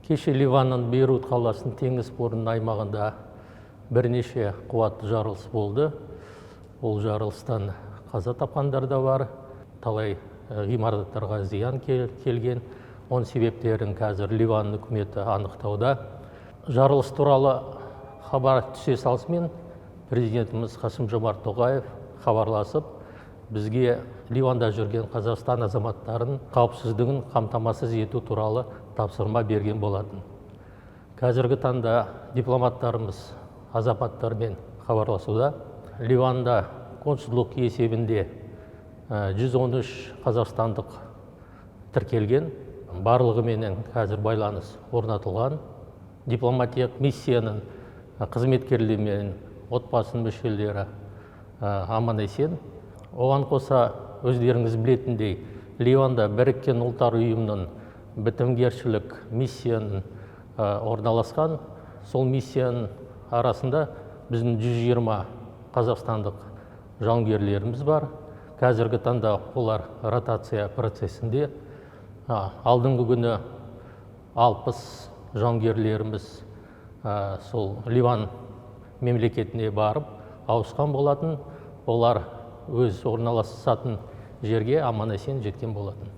Кеше Ливанның Бейрут қаласының теңіз портының аймағында бірнеше қуатты жарылыс болды. Ол жарылыстан қаза тапқандар да бар, талай ғимараттарға зиян келген. Оның себептерін қазір Ливан үкіметі анықтауда. Жарылыс туралы хабар түсе салысымен, президентіміз Қасым Жомарт Тоқаев хабарласып, бізге Ливанда жүрген Қазақстан азаматтарының қауіпсіздігін қамтамасыз ету туралы тапсырма берген болатын. Қазіргі таңда дипломаттарымыз азаматтармен хабарласуда. Ливанда консулдық есебінде 113 қазақстандық тіркелген, барлығыменен қазір байланыс орнатылған. Дипломатиялық миссияның қызметкерлері мен отбасының мүшелері аман есен. Оған қоса, өздеріңіз білетіндей, Ливанда Біріккен Ұлттар Ұйымының бітімгершілік миссияның орналасқан. Сол миссияның арасында біздің 120 қазақстандық жауынгерлеріміз бар. Қазіргі таңда олар ротация процесінде. Алдыңғы күні 60 жауынгерлеріміз сол Ливан мемлекетіне барып ауысқан болатын. Олар өз орналасатын жерге аман есен жеткен болатын.